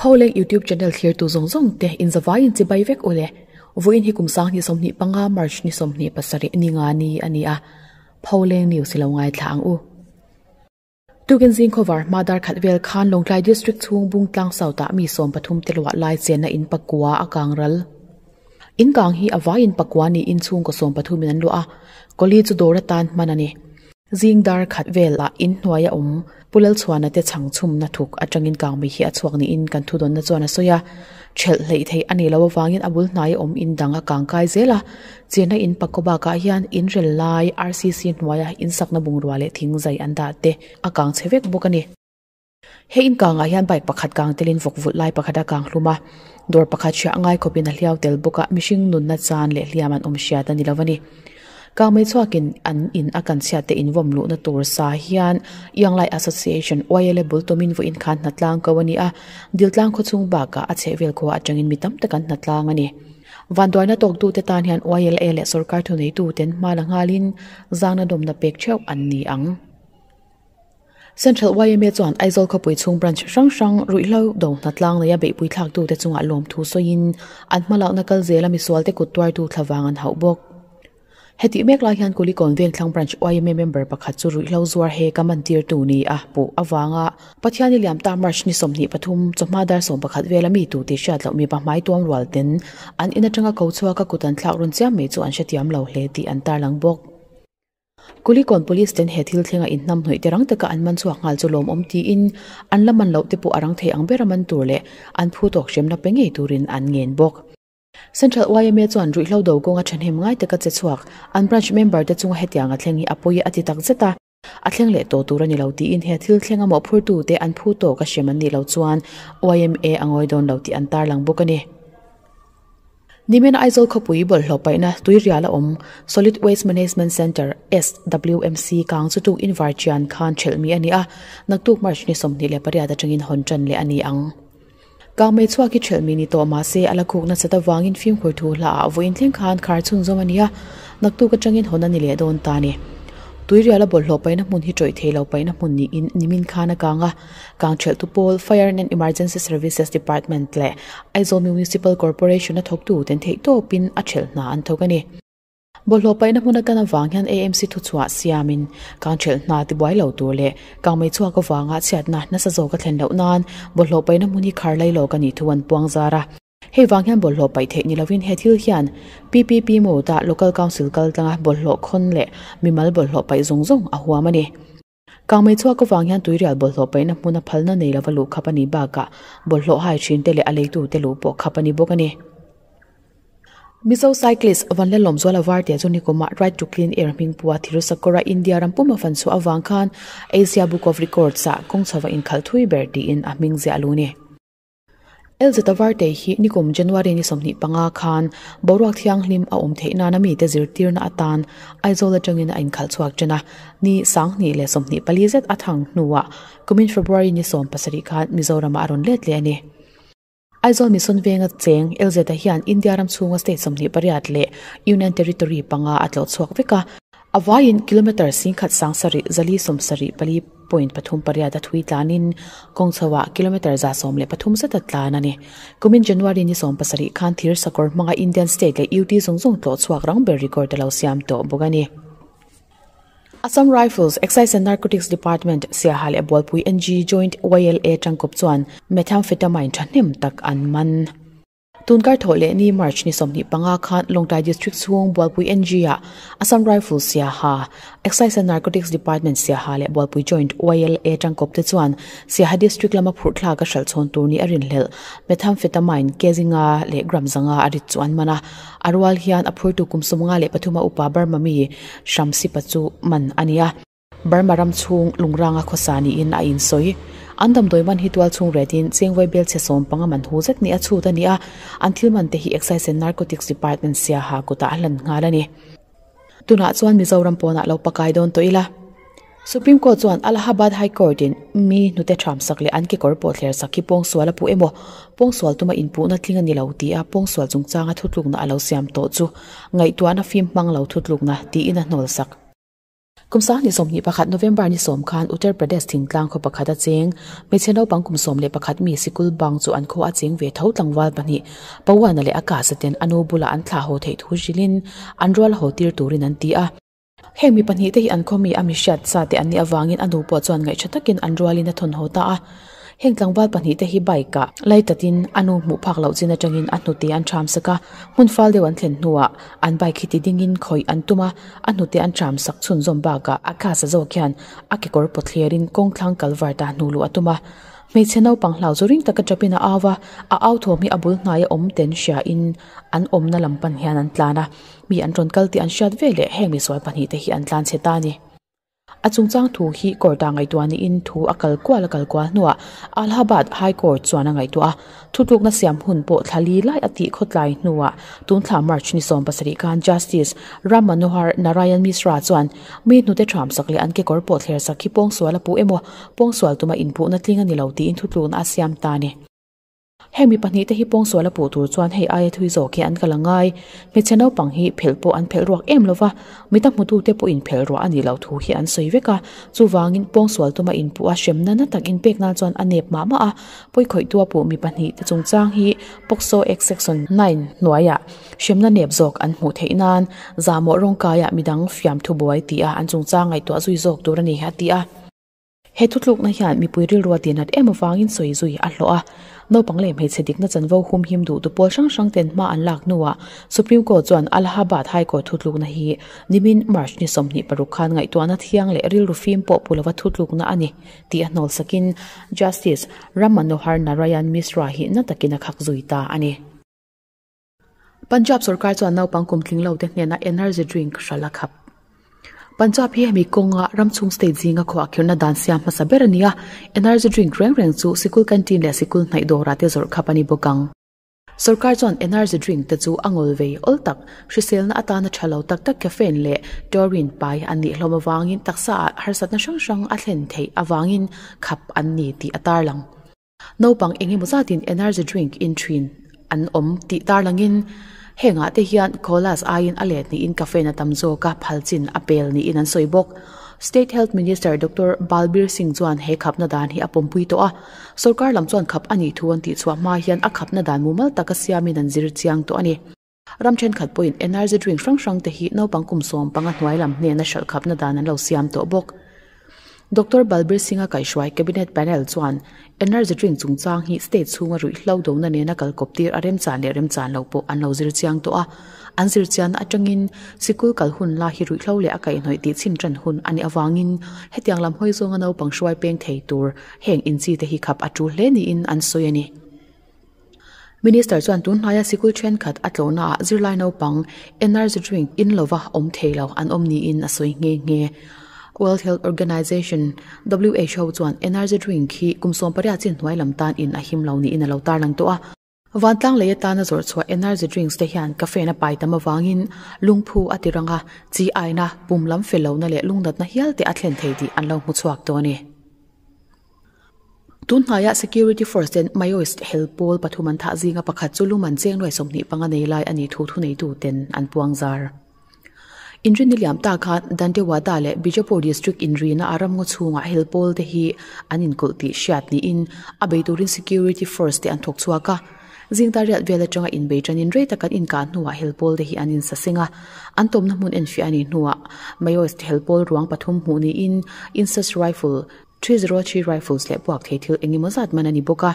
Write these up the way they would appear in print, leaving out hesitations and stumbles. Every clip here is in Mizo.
Pholeng YouTube channel thlirtu zawng zawng te inzavaiin chibai vek ule. Vawiin hi kum sanghnih 25 March ni 27 ni nga ni a ni a. Pholeng news i lo ngaithla ang u. Tukin zing khawvar hma dar khat vel khan Lawngtlai District chhung Bungtlang South ah mi 13 te luah lai chenna in pakua a kang ral. In kang hi a vaiin pakua niin chhungkaw 13 in an luah a, Kawli chu dawr atan hman a ni. Zing dar khat velah in hnuaia awm Pu Lalchhuana te chhang chhumna thuk atangin kangmei hi a chhuak niin kan thudawnna chuan a sawi a. Ṭhelh hleih theih a nih loh avangin a bul hnaia awm in dang a kang kai zel a. Chenna in pakkaw bakah hian in rel lai RCC hnuaia in sakna bungrua leh thing zai an dah te a kang chhe vek bawk a ni. He in kangah hian bike pakhat kang telin vawk vulh lai pakhat a kang hlum a. Dawr pakhat hriah ngai khawpin a hliau tel bawk a, mihring nunna chan leh hliam an awm hriat a ni lo a ni. Kangmei chhuakin an in a kan chhiat te invawm luhna tur sa hian Young Lai Association, YLA, bul tumin vawiin khan hnatlang ko a ni a, Diltlang khawchhung bakah a chhehvel khua atangin mi tam tak an hnatlang a ni. Vanduaina tawktute tan hian YLA leh sorkar thuneituten hma la nghalin zangna dawmna pek theuh an ni ang. Central yma chuan Aizawl khawpui chhung branch hrang hrang ruihhlo do hnatlang neia beihpui thlaktute chungah lawmthu sawiin an hmalakna kal zela misualte kut tuartu thlavang an hauh bawk. Hetih mek lai hian Kulikawn Vengthlang branch yma member pakhat chu ruihhlo zuar he ka mantirtu ni a puh avanga Pathiani liam ta March ni 23 chawhma dar 11 vela mi tu tih hriat loh mipa hmai tuam rual ten an in atanga ko chhuaka kut an thlak rawn chiam mai chu an hrethiam lo hle tih an tarlang bawk. Kulikawn Police ten he thil thlenga inhnam hnawih te rang taka an man chhuak nghal chu lawmawm tiin an la man loh te pawh a rang thei ang bera man tur leh an phu tawk hremna pe ngei turin an ngen bawk. Central yma chuan ruihhlo do kawnga thahnem ngai taka che chhuak an branch member te chunga hetianga thleng hi a pawi a ti tak zet a, a thleng leh tawh tur a ni lo tiin he thil thlenga mawhphurtu te an phu tawk a hrem an nih loh chuan yma a ngawi dawn lo tih an tarlang bawk a ni. Nimin Aizawl khawpui bawlhhlawh paihna tuirial a awm Solid Waste Management Centre, SWMC, kang chu tuk invar chian khan ṭhelh mi a ni a, naktuk March ni 28 atangin hawn ṭan leh a ni ang. Kang mei chhuak hi ṭhelh mi ni tawh mah se a la khuk nasat avangin fimkhur thu hlaah vawiin thleng khan khar chhunzawm a ni a, naktuk atangin hawn a ni leh dawn ta a ni. Tuiriala bawlhhlawh paihna hmun hi ṭawih thei lo paihna hmun niin nimin khan a kang a, Kang ṭhelhtu pawl, Fire and Emergency Services Department leh Aizawl Municipal Corporation a thawktu ten theihtawpin a ṭhelh hna an thawk a ni. Bawlhhlawh paihna hmun atan avang hian AMC thuchhuah siamin kang ṭhelh hna tibuai lo tur leh kangmei chhuak avanga chhiatna nasa zawk a thlen loh nan bawlhhlawh paihna hmun hi khar lai lawk a nih thu an puang zar a. Hei vang hian bawlhhlawh paih theih ni lovin he thil hian PPP mode-a Local Council kaltlanga bawlhhlawh khawn leh mimal bawlhhlawh paih zawng zawng a huam a ni. Kangmei chhuak avang hian tuirial bawlhhlawh paihna hmuna phalna nei lova luh khap a nih bakah bawlhhlawh hai thinte leh a leitute luh pawh khap a ni bawk a ni. Mizo cyclist Vanlalawmzuala Vartia chu nikumah Ride to Clean Air hming pua Thirusakawra India ram puma fan chhuah avang khan Asia Book of Records-ah kawng chhova inkhalh thui ber tiin a hming ziah lu a ni. Elzeta Varte hi nikum January ni 25 khan boruak thianghlim a awm theih nana mite zirtirna atan Aizawl atangin a inkhalh chhuak ṭan a, ni 1024 zet a thang hnuah kumin February ni 17 khan Mizoramah a rawn let leh a ni. Aizawl Mission Venga cheng Elzeta hian India ram chhunga state 28 leh Union Territory panga a tlawh chhuak vek a, A vaiin kilometre singkhat sangsarih zali sawmsarih pali point pathum pariat a thui tlanin kawng chhoah kilometre 113 zet a tlan a ni. Kumin January ni 17 khan thir sakawr hmanga Indian state leh UT zawng zawng tlawh chhuak rang ber record a lo siam tawh bawk a ni. Assam Rifles, Excise and Narcotics Department, Siaha leh Bualpui NG Joint YLA tangkawp chuan methamphetamine thahnem tak an man. Tunkar thawh leh ni March ni 25 khan Lawngtlai District chhung Bualpui NG-ah Assam Rifles Siaha, Excise and Narcotics Department Siaha leh Bualpui Joint YLA tangkawp te chuan Siaha District lama phurh thlak a hralh chhawn tur ni a rinhlelh Methamphetamine kg nga leh gram zanga a rit chu an man a. A rual hian a phurtu kum 53 a upa Burma mi Hramsipa chu man a ni a. Burma ram chhung lungranga khawsa niin a insawi. An damdawi man hi tual chhung retin chengvawi bel chhe 15 man hu zet ni a chhut a ni a, an thil man te hi Excise and Narcotics Department Siaha kutah a hlan nghal a ni. Tunah chuan Mizoram pawnah lo pakai dawn tawh ila. Supreme Court chuan Allahabad High Court in mi hnute tham sak leh an kekawr pawh thler sak hi pawngsual a puh emaw, pawngsual tuma inpuhna tling a ni lo ti a pawngsual chungchanga thutlukna a lo siam tawh chu ngaihtuahna fim hmang lo thutlukna tiin a hnawl sak. Kum 2021 November ni sawm khan Uttar Pradesh thingtlang khaw pakhat a cheng hmeichhe naupang kum 11 mi sikul bang chu an khaw a cheng ve tho tlangval pahnih Pawana leh a kasa ten a nu bulah an thlah haw theih thu hrilhin an rual haw tir turin an ti a. Heng mi pahnih te hi an khaw mi a mi hriat sa te an nih avangin a nu pawh chuan ngaihṭha takin an rualin a thawn haw ta a. Heng tlangval pahnih te hi bike ah lai tatin a nu hmuh phak loh chin atangin a hnute an ṭham sak a, hmun fal deuh an thlen hnuah an bike hi ti dingin khawih an tum a, a hnute an ṭham sak chhunzawm bakah a khasa zawk hian a kekawr pawt thlerin kawngthlang kalvert ah hnuh luh a tum a. Hmeichhe naupang hlau chu ring taka ṭapin a au a, a au thawm hi a bul hnaia awm ten hriain an awmna lam pan hian an tlan a, mi an rawn kal tih an hriat veleh heng misual pahnih te hi an tlan chhe ta a ni. A chungchang thu hi court ah ngaihtuah niin thu a kal kual a kal kual hnuah Allahabad High Court chuan a ngaihtuah a, thutlukna siam hun pawh thla li lai a tih khawtlai hnuah tun thla March ni 70 khan Justice Ram Manohar Narayan Mishra chuan mi hnute ṭham sak leh an kekawr pawh thler sak hi pawngsual a puh emaw pawngsual tuma inpuhna tling a ni lo tiin thutlukna a siam ta a ni. Heng mi pahnih te hi pawngsual a puh tur chuan hei aia thui zawk hi an kal a ngai. Hmeichhe naupang hi phelh pawh an phelh ruak em lova, mita hmutute pawhin phelh ruah a nih loh thu hi an sawi vek a. Chuvangin pawngsual tuma inpuh a hremna na tak inpek nan chuan a nep mah mah a. Pawikhawihtu a puh mi pahnih te chungchang hi POCSO Act Section 9 hnuaiah hremna nep zawk an hmuh theih nan zahmawh rawngkaiah midang fiamthu buai tih a an chungchang ngaihtuah zui zawk tur a ni, a ti a. He thutlukna hian mipui rilru a tinat em avangin sawi zui a hlawh a. Naupang leh hmeichhe dikna chanvo humhim duhtu pawl hrang hrang ten hma an lak hnuah Supreme Court chuan Allahabad High Court thutlukna hi nimin March ni 26 khan ngaihtuahna thiang leh rilru fim pawh pu lova thutlukna a ni tih a hnawl sakin Justice Ram Manohar Narayan Mishra hi na takin a khak zui ta a ni. Punjab sorkar chuan naupang kum tling lo te hnena energy drink hralh a khap. Punjab hi hemi kawnga ramchhung state zinga khuah khirhna dan siam hmasa ber a ni a, energy drink reng reng chu sikul canteen leh sikul hnaih dawrah te zawrh khap a ni bawk ang. Sorkar chuan energy drink te chu a ngawl vei awl tak, hriselna atana tha lo tak tak caffeine leh taurine pai an nih hlawm avangin taksa ah harsatna hrang hrang a thlen theih avangin khap an ni tih a tarlang. Naupang eng emaw zatin energy drink in thin an awm tih tarlangin hengah te hian colas aiin a let niin caffeine a tam zawk a, phal chin a pel niin an sawi bawk. State Health Minister Doctor Balbir Singh chuan he khapna dan hi a pawmpui tawh a, sorkar lam chuan khap a nih thu an tihchhuah hma hian a khapna dan mumal taka siamin an zir chiang tawh a ni. Ram thenkhat pawhin energy drink hrang hrang te hi naupang kum 15 hnuai lam hnena hralh khapna dan an lo siam tawh bawk. Doctor Balbir Singh-a kaihhruai Cabinet Panel chuan energy drink chungchang hi state chhunga ruihhlo dona nena kalkawp tir a remchan leh remchan lo pawh an lo zir chiang tawh a. An zir chianna atangin sikul kal hun lai hi ruihhlo leh a kaihhnawih tih chhin tan hun a nih avangin hetiang lam hawi zawnga naupang hruai peng thei tur heng inchi te hi khap a tul hle niin an sawi a ni. Minister chuan tun hnaia sikul thenkhat a tlawhnaah zirlai naupang energy drink in lova awm thei lo an awm niin a sawi nghe nghe. World Health Organization, who, chuan energy drink hi kum 18 chin hnuai lam tan in a him lo niin a lo tarlang tawh a. Vantlang lei atana zawrh chhuah energy drinks te hian caffeine a pai tam avangin lungphu a ti rang a, chi aina, pum lam fel lohna leh lungnatna hial te a thlen thei tih an lo hmu chhuak tawh a ni. Tun hnaiah Security Force ten Maoist hel pawl pathum an thah zinga pakhat chu lum an cheng nuai 25 nei lai a nih thu thuneitu ten an puang zar. Inrinni liam ta khan Dantewada leh Bijapur District inrina a ramngaw chhungah hel pawl te hi an inkulh tih hriat niin a bei turin Security Force te an thawk chhuak a. Zingtar riat vel atanga inbei tanin rei tak an inkah hnuah hel pawl te hi an insaseng a. An tawmna hmun enfiah a nih hnuah Maoist hel pawl ruang pathum hmuh niin Insas Rifle 303 Rifles leh puak thei thil eng emaw zat man a ni bawk a.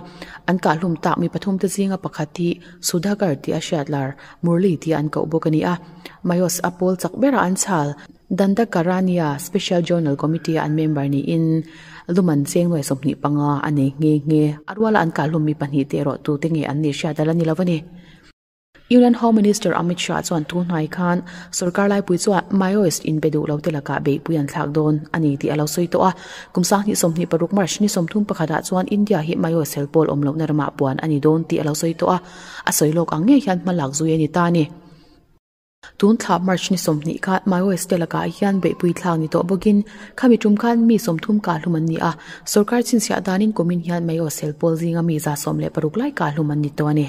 An kahhlum tak mi pathum te zinga pakhat hi Sudhakar tih a hriat lar, Murli tih an koh bawk a ni a. Mayos a pawl chak berah an chhal. Dandakaranya Special Journal Committee a an member niin luman cheng nuai 25 a nei nghe nghe. A ruala an kahhlum mi pahnih te erawh tute nge an nih hriat a la ni lo a ni. Union Home Minister Amit Shah chuan thu hnai khan sorkar laipui chuan Maoist inbe duh lo te lakah beihpui an thlak dawn a ni tih a lo sawi tawh a. Kum 2026 March ni 31 ah chuan India hi Maoist hel pawl awm lohna ramah puan a ni dawn tih a lo sawi tawh a. A sawi lawk ang ngei hian hma lak zui a ni ta a ni. Tun thla March ni 20 khan Maoist te lakah hian beihpui thlak ni tawh bawkin khami tum khan mi 30 kahlum an ni a. Sorkar chhinchhiah danin kumin hian Maoist hel pawl zinga mi 116 lai kahlum an ni tawh a ni.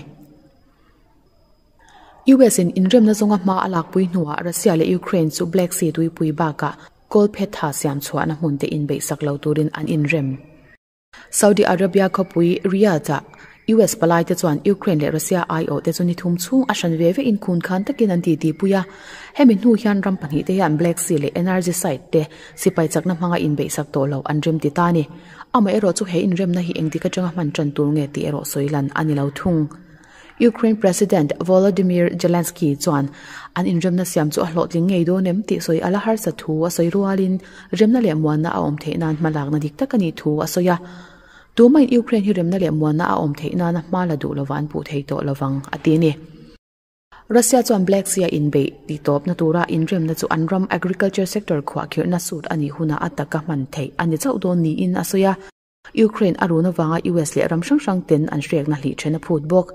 US in inremna zawnga hma a lakpui hnuah Russia leh Ukraine chu Black Sea tuipui bakah Kawlphetha siam chhuahna hmun te inbeihsak lo turin an inrem. Saudi Arabia khawpui Riyadh-ah US palaite chuan Ukraine leh Russia aiawh te chu ni thum chhung a hran ve ve in khun khan takin an titi pui a. Hemi hnu hian ram pahnihte hian Black Sea leh energy site te sipai chakna hmanga inbeihsak tawh lo an rem ti ta a ni. Amaherawh chu he inremna hi engtik atanga hman tan tur nge tih erawh sawi lan a ni lo thung. Ukraine President Volodymyr Zelensky chuan an inremna siam chu a hlawhtling ngei dawn em tih sawi a la harsa thu a sawi rualin remna leh muanna a awm theih nan hmalakna dik tak a nih thu a sawi a. Tumain Ukraine hi remna leh muanna a awm theih nana hma la duh lova an puh thei tawh lovang, a ti a ni. Russia chuan Black Sea-a inbeih tihtawpna tura inremna chu an ram agriculture sector khuahkhirhna sut a nih hunah a taka hman theih a ni chauh dawn niin a sawi a. Ukraine a run avanga US leh ram hrang hrang ten an hrekna hlih then a phut bawk.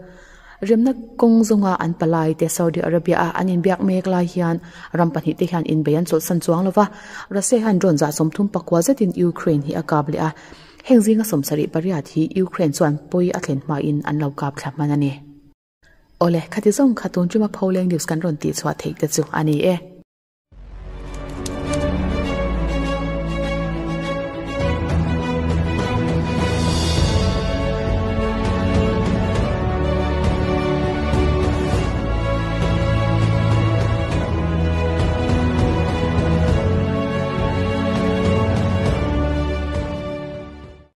Remna kawng zawnga an palai te Saudi Arabia a an inbiak mek lai hian ram pahnih te hian inbei an chawlhsan chuang lova, Russia hian drone zah 34 zetin Ukraine hi a kap leh a, heng zinga 78 hi Ukraine chuan pawi a thlen hmain an lo kap thla hman a ni. Awle, khati zawng kha tun tuma Pholeng News kan rawn tihchhuah theih te chu a ni e.